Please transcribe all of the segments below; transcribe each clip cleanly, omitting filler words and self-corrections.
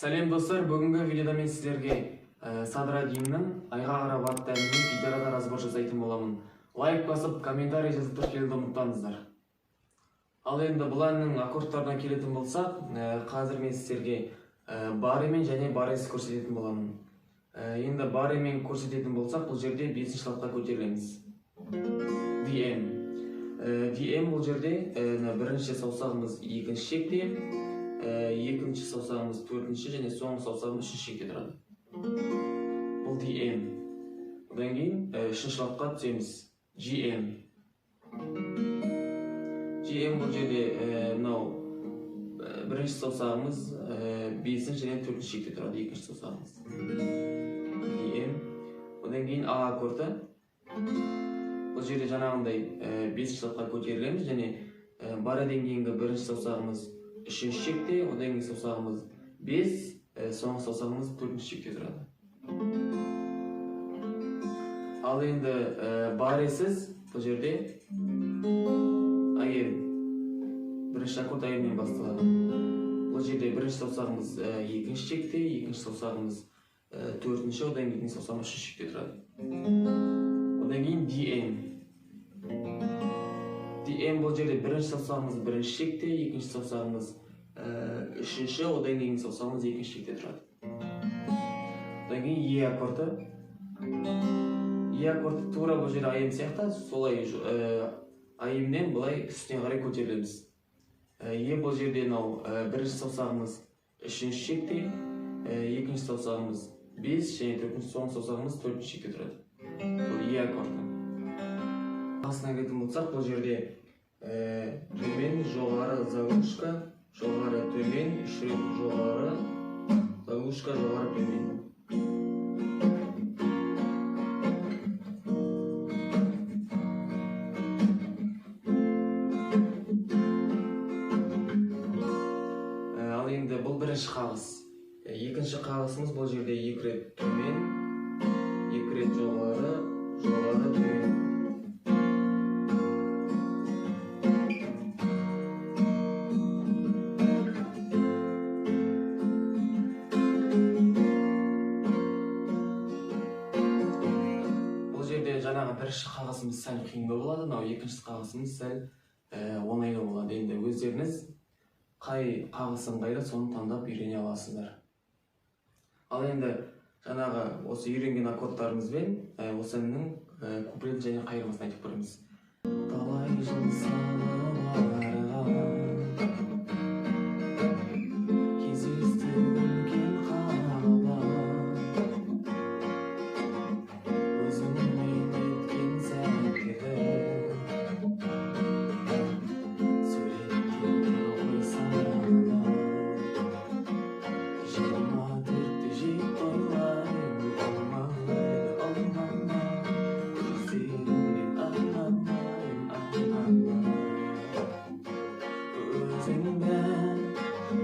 Сәлем, достар! Бүгінгі видеода мен сіздерге Садраддиннің «Айға қарап» атты әніне гитарада разбор жасайтын боламын. Лайк басып, комментарий жазып, тіркелуді ұмытпаңыздар. Ал енді бұл әннің аккордтарына келетін болсақ, қазір мен сіздерге баремен және баресіз көрсететін боламын. Енді баремен көрсететін болсақ, бұл жерде бесінші ладқа көтерілеміз. DM. DM бұл жерде мына бірінші саусағымыз екінші шекте, екінші саусағымыз төртінші және соңғы саусағымыз үшінші шекте тұрады. Бұл DM. Одан кейін үшінші ладқа түсеміз. GM. GM бұл жерде мынау бірінші саусағымыз бесінші және төртінші шекте тұрады, екінші саусағымыз. DM. Одан кейін А аккорды. Бұл жерде жаңағындай бесінші ладқа көтерілеміз және бареден кейінгі бірінші саусағымыз үшінші шекте, одан кейінгі саусағымыз бес, соңғы саусағымыз төртінші шекте тұрады. Ал енді баресіз бұл жерде АМ. Бірінші аккорд АМ-мен басталады. Бұл жерде бірінші саусағымыз екінші шекте, екінші саусағымыз төртінші, одан кейінгі саусағымыз үшінші шекте тұрады. Одан кейін DM. DM бұл жерде бірінші саусағымыз бірінші шекте, екінші саусағымыз үшінші, одан кейінгі саусағымыз екінші шекте тұрады. Одан кейін Е аккорды. Е аккорды тура бұл жерде АМ сияқты, солай АМ-нен былай үстіне қарай көтерілеміз. Е бұл жерде мынау бірінші саусағымыз үшінші шекте, екінші саусағымыз бес және төртінші, соңғы саусағымыз төртінші шекте тұрады. Бұл Е аккорды. Астына келетін болсақ, бұл жерде төмен, жоғары, заглушка, жоғары, төмен, үш рет жоғары, заглушка, жоғары, төмен. Ал енді бұл бірінші қағыс. Екінші қағысымыз бұл жерде екі рет төмен, екі рет жоғары, жоғары, төмен. Бұл жерде жаңағы бірінші қағысымыз сәл қиындау болады, мынау екінші қағысымыз сәл оңайлау болады. Енді өздеріңіз қай қағыс ыңғайлы, соны таңдап үйрене аласыздар. Ал енді жаңағы осы үйренген аккордтарымызбен осы әннің куплет және қайырмасын айтып көреміз. Талай жыл салып арған, кездестік үлкен қалада, өзіңмен өткен сәттерді суреттерге қойсам да, 24-те жеп тойлаймын, болмайды, болмайды, көздеріңнен айналайын, айналайын. Өзіңді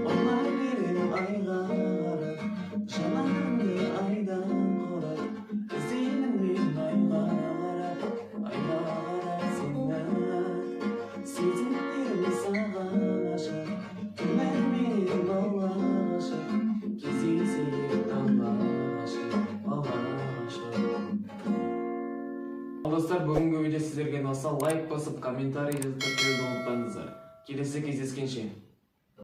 ойлай беремін айға қарап, жанарыңды айдан құрап, іздеймін мен айға қарап, айға қарап сені. Сезімдерім саған ашық, өмірмен бала ғашық, кездесейік дала ғашық, бала ғашық. Ал достар, бүгінгі видео сіздерге ұнаса, лайк басып, комментарий жазып, тіркелуді ұмытпаңыздар. Келесі кездескенше.